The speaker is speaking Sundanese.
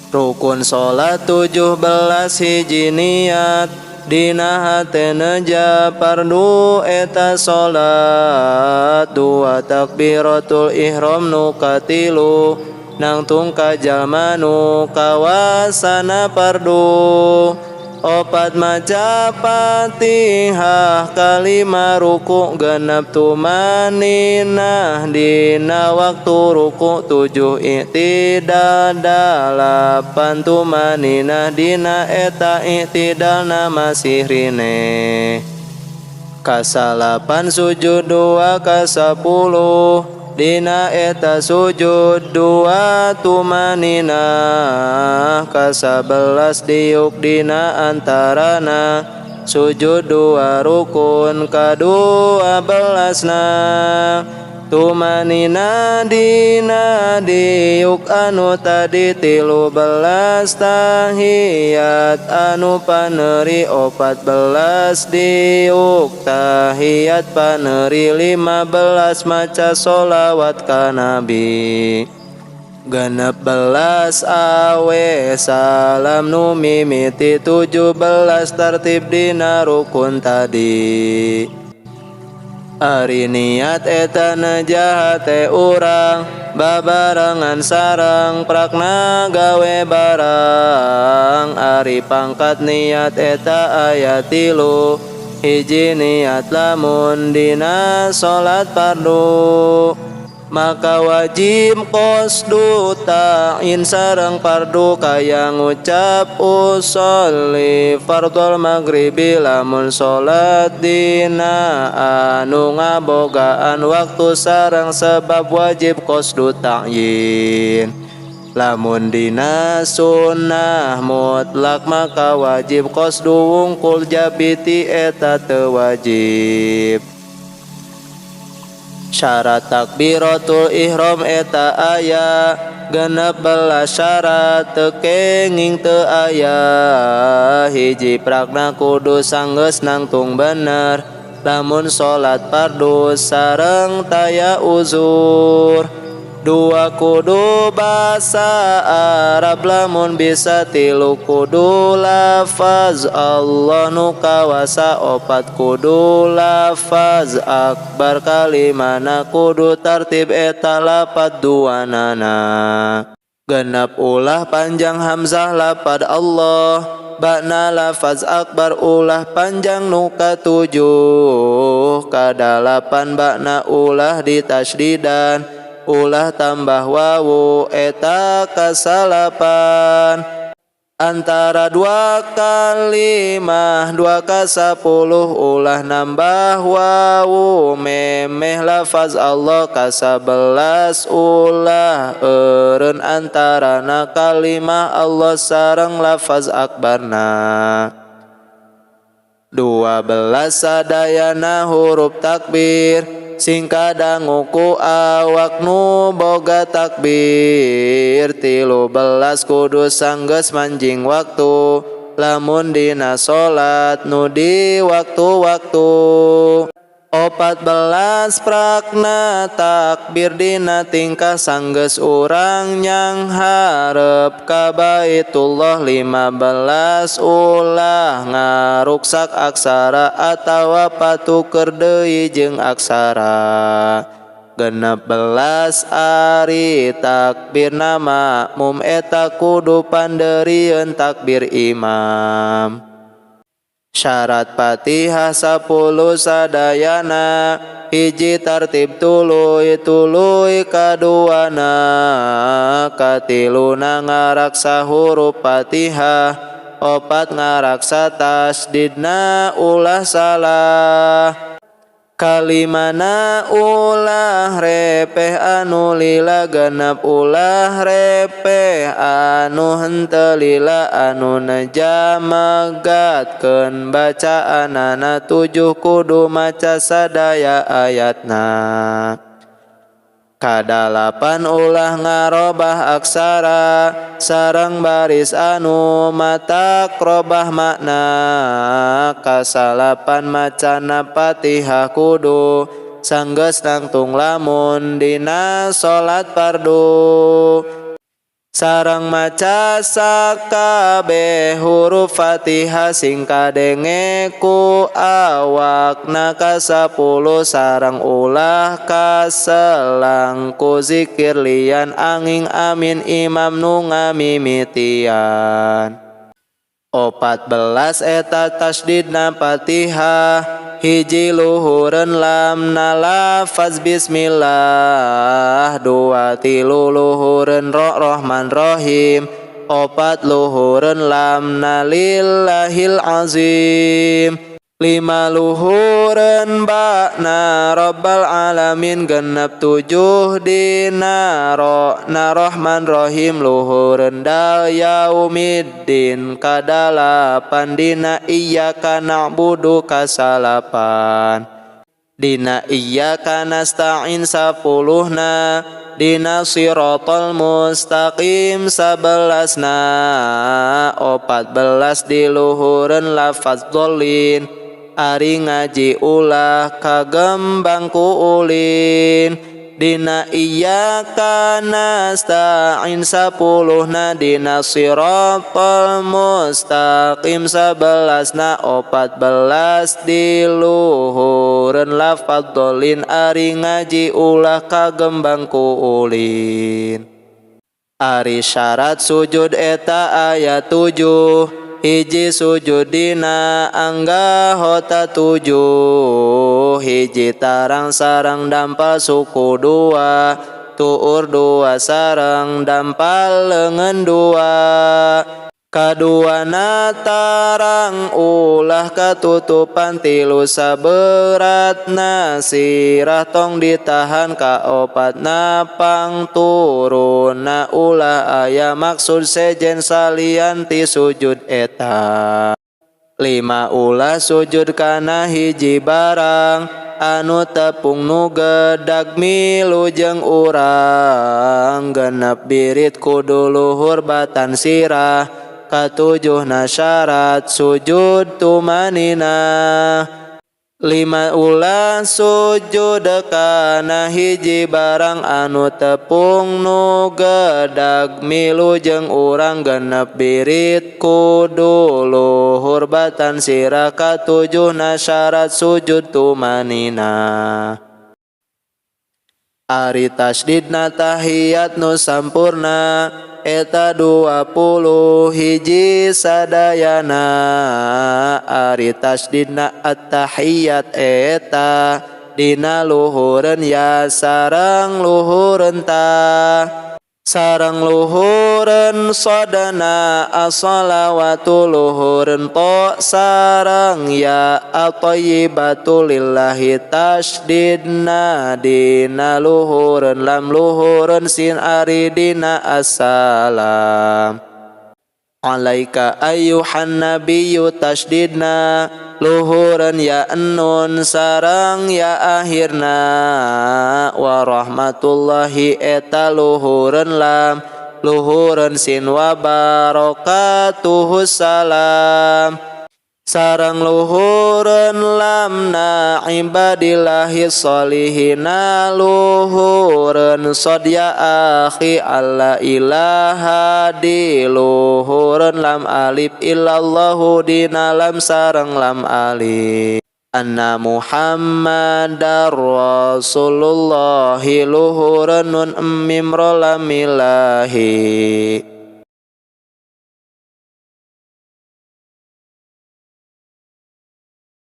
Rukun salat 17 hiji niat dina hate neja pardu eta salat. Dua takbiratul ihram nu katilu nangtung ka jalma nu kawasana pardu. Opat maca Fatihah, kalima ruku, genep tumaninah dina waktu ruku, tujuh i'tidal, dalapan tumaninah dina eta i'tidalna masih rine. Kasalapan sujud dua kasapuluh dina eta sujud dua tumaninah. Kasabelas diuk dina antarana sujud dua rukun kadua belasna. Tumanina dina diuk anu tadi 13 tahiyat anu paneri 14 diuk tahiyat paneri 15 maca sholawat ka nabi. 16 awe salam nu mimiti 17 tertib dina rukun tadi. Ari niat eta neja hate urang babarengan sareng prakna gawe barang. Ari pangkat niat eta aya 3, hiji niat lamun dina salat fardu maka wajib qasdu ta'in sareng fardu kaya ngucap usolli fardhol maghribi lamun salat dina anu ngabogaan waktu sareng sebab wajib qasdu ta'yin. Lamun dina sunnah mutlak maka wajib qasdu wungkul jabiti eta teu wajib. Syarat takbiratul ihram eta aya 16 syarat teu kenging teu aya. Hiji prakna kudu sanggeus nangtung bener lamun salat fardu sareng taya uzur. Dua kudu basa Arab lamun bisa, tilu kudu lafaz Allah nu kawasa, opat kudu lafaz akbar, kalimana kudu tartib eta lapad duanana. 6 ulah panjang hamzah lapad Allah, bakna lafaz akbar ulah panjang nu katujuh. Kadalapan bakna ulah ditasdidan, ulah tambah wawu eta kasalapan. Antara dua kalimah 2 ka 10 ulah nambah wawu memeh lafaz Allah. Ka-11 ulah eureun antarana kalimah Allah sareng lafaz akbarna. 12 sadayana huruf takbir sing kadangu ku awak nu boga takbir. 13 kudu sanggeus manjing waktu lamun dina salat nu di waktu-waktu. 14 prakna takbir dina tingkah sanggeus urang nyang hareup ka Baitullah. 15 ulah ngaruksak aksara atawa patuker deui jeung aksara. 16 ari takbir nama makmum eta kudu panderieun takbir imam. Syarat Fatihah 10 sadayana, hiji tartib tuluy tuluy kaduana, katiluna ngaraksa huruf Fatihah, opat ngaraksa tasdidna ulah salah, kalimana ulah repeh anu lila, genep ulah repeh anu henteu lila, anu neja megatkeun bacaanana, 7 kudu maca sadaya ayatna. Kadalapan ulah ngarobah aksara sareng baris anu matak robah makna. Kasalapan macana Fatihah kudu sanggeus nangtung lamun dina salat fardu. Sareng maca sakabeh huruf Fatihah sing kadenge ku awakna kasapuluh sareng ulah kaselang ku zikir lian anging amin imam nu ngamimitian. 14 eta tasdidna Fatihah hiji luhureun lamna lafaz bismillah, 2 3 luhureun ro rahman rahim, 4 luhureun lamna lillahil azim, 5 luhureun ba'na rabbal alamin, 6 7 dina ro na rahman rahim, luhureun dal yaumiddin, kadalapan dina iyyaka na'budu kasalapan, dina iyyaka nasta'in 10-na, dina siratal mustaqim 11-na, 14 di luhureun lafaz dholin, ari ngaji ulah kagembang ku ulin, dina iyyaka nasta'in 10-na, dina siratal mustaqim 11-na, 14 di luhureun lafaz dholin, ari ngaji ulah kagembang ku ulin. Ari syarat sujud eta aya 7, hiji sujud dina anggahota 7, hiji tarang sareng dampal suku 2, tuur 2 sareng dampal leungeun 2, kaduana tarang ulah katutupan, 3 saberatna sirah tong ditahan, kaopatna pangturunna ulah aya maksud sejen salian ti sujud eta. 5 ulah sujud kana hiji barang anu tepung nu gedag milu jeung urang, 6 birit kudu luhur batan sirah, katujuhna syarat sujud tumanina. 5 ulah sujud kana hiji barang anu tepung nu gedag milu jeung urang, 6 birit kudu luhur batan sirah, katujuhna syarat sujud tumanina. Ari tasdidna tahiyat nu sampurna eta 21 sadayana. Ari tasdidna at-tahiyat eta dina luhureun ya sareng luhureun ta, sareng luhureun sodana as-salawatu, luhureun to sareng ya at-thayyibatu lillahi tasdidna dina luhureun lam luhureun sin ari dina assalam. Alaika ayyuhan nabiyyu tasdidna luhureun ya nun sareng ya akhirna, wa rahmatullahi eta luhureun lam luhureun sin wa barakatuhu salam, sareng luhureun lamna ibadillahi sholihina, luhureun sod ya akhi alla ilaha di luhureun lam alif illallahu dina lam sareng lam alif, anna Muhammadar Rasulullahi luhureun nun mim ro lam ilahi.